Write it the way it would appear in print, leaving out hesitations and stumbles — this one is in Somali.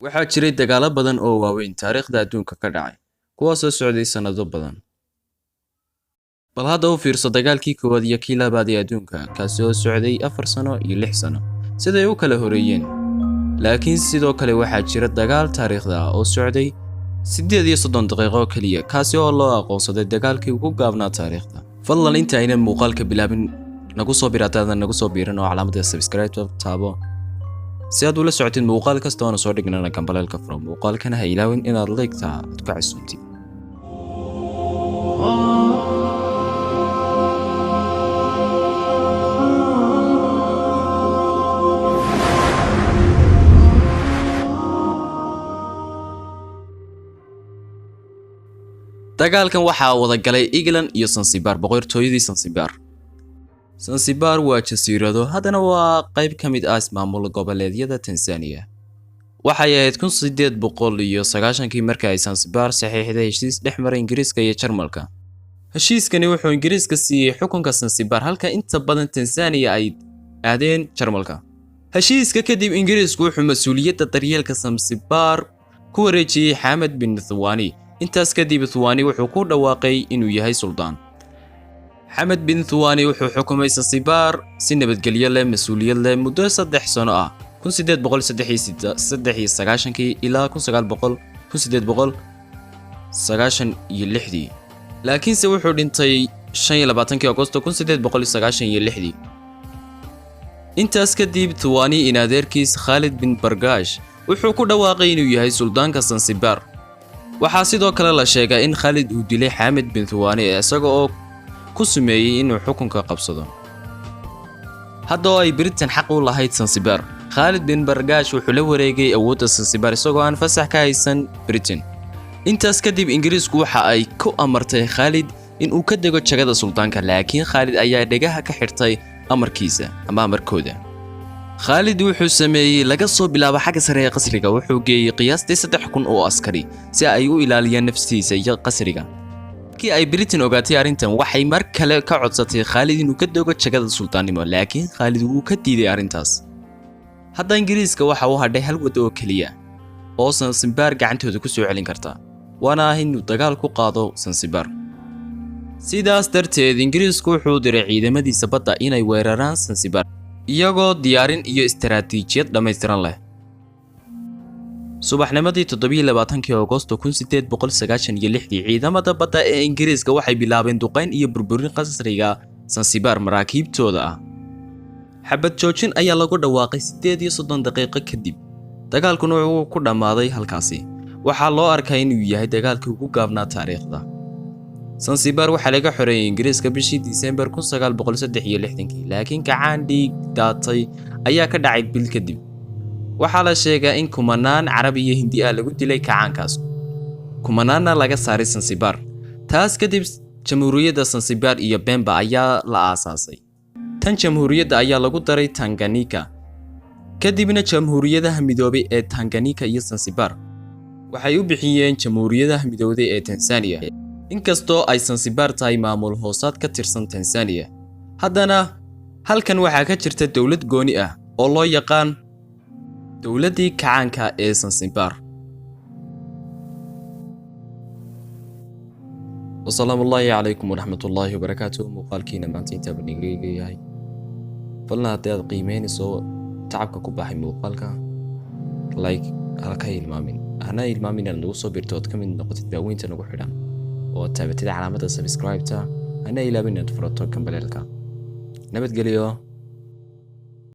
Waxaa jiray dagaallo badan oo waaweyn taariikhda adduunka ka dhacay, kuwaasoo socday sannado badan. Bal hadda u fiirso dagaalkii koowaad iyo kii labaad ee adduunka, kaasi oo socday 4 sano iyo 6 sano, siday u kala horeeyeen. Laakiin sidoo kale waxaa jira dagaal taariikhda ah oo socday 38 daqiiqo keliya, kaasi oo loo aqoonsaday dagaalkii ugu gaabnaa taariikhda. Fadlan inta aynan muuqaalka bilaabin, nagu soo bir haddaadan nagu soo biirin oo calaamadda subscribe taabo si aad ula socotid muuqaal kasta oona soo dhignana gambaleelka furo. Muuqaalkana ha ilaawin inaad like-ta aad ku casuumtid. Dagaalkan waxaa wada galay England iyo Zanzibar, boqortooyadii Zanzibar. Zanzibar waa jasiirado, haddana waa qayb ka mid ah ismaamul goboleedyada Tanzania. Waxay ahayd 1890kii markii ay Zanzibar saxiixday heshiis dhex maray Ingiriiska iyo Jarmalka. Heshiiskani wuxuu Ingiriiska siiyey xukunka Zanzibar, halka inta badan Tanzania ay aadeen Jarmalka. Heshiiska kadib Ingiriisku wuxuu mas'uuliyadda daryeelka Zanzibar ku wareejiyey Xamed bin Thawani. Intaas kadib Thawani wuxuu ku dhawaaqay inuu yahay suldaan. Xamed bin Thawani wuxuu xukumay Zanzibar si nabadgelyo leh, mas'uuliyad leh muddo 3 sano ah, 1893 ilaa 1896. Laakiinse wuxuu dhintay 25 Agosto 1896. Intaas kadib Thawani in adeerkiis Khalid bin Bargash wuxuu ku dhawaaqay inuu yahay suldaanka Zanzibar. Waxaa sidoo kale la sheegaa in Khalid uu dilay Xamed bin Thawani isaga oo ku sameeyay inuu xukunka qabsado. Hadda oo ay Britain xaq u lahayd Zanzibar, Khalid bin Bargash wuxuu la wareegay awoodda Zanzibar isagoo aan fasax ka haysan Britain. Intaas kadib Ingiriisku waxa ay ku amartay Khalid in uu ka dego jagada suldaanka, laakiin Khalid ayaa dhegaha ka xirtay amarkiisa ama amarkooda. Khalid wuxuu sameeyay laga soo bilaabo xagga sare ee qasriga, wuxuu geeyay qiyaastii 3000 oo askari si ay u ilaaliyaan naftiisa iyo qasriga. Markii ay Britain ogaatay arrintan, waxay mar kale ka codsatay Khalid inuu ka dego jagada suldaannimo, laakiin Khalid wuu ka diiday arrintaas. Hadda Ingiriiska waxa uu hadhay hal waddo oo keliya oo Zanzibar gacantooda ku soo celin karta, waana ah inuu dagaal ku qaado Zanzibar. Sidaas darteed Ingiriisku wuxuu diray ciidamadiisa badda inay weeraraan Zanzibar, iyagoo diyaarin iyo istaraatiijiyad dhammaystiran leh. Subaxnimadii 27 Agosto 1896 ciidamada badda ee Ingiriiska waxay bilaabeen duqeyn iyo burburin qasriga Zanzibar maraakiibtooda ah. Xabad joojin ayaa lagu dhawaaqay 38 daqiiqo kadib. Dagaalkuna wuxuu ku dhammaaday halkaasi. Waxaa loo arkaa inuu yahay dagaalkii ugu gaabnaa taariikhda. Zanzibar waxaa laga xoreeyay Ingiriiska bishii Disembar 1963, laakiin kacaan dhiig daatay ayaa ka dhacay bil kadib. Waxaa la sheegaa in kumanaan Carab iyo Hindi ah lagu dilay kacaankaas, kumanaanna laga saaray Zanzibar. Taas kadib Jamhuuriyadda Zanzibar iyo Pemba ayaa la aasaasay. Tan jamhuuriyadda ayaa lagu daray Tanganyika. Kadibna Jamhuuriyadaha Midoobay ee Tanganyika iyo Zanzibar waxay u bixiyeen Jamhuuriyadaha Midoobay ee Tanzania. Inkastoo ay Zanzibar tahay maamul hoosaad ka tirsan Tanzania, haddana halkan waxaa ka jirta dowlad gooni ah oo loo yaqaan dowladdii kacaanka ee Zanzibar. Wasalaamu calaykum waraxmatullaahi wabarakaatuh. Muuqaalkiina maanta intaa baan igaga yahay. Fadlan haddii aad qiimeynayso tacabka ku baxay muuqaalka, like halka ilmaamin, hana ilmaamin inaad nagu soo biirto ood ka mid noqotid daaweynta nagu xidhan oo aad taabatid calaamadda subscribe-ta, hana ilaabin inaad furato gambaleelka. Nabadgelyo.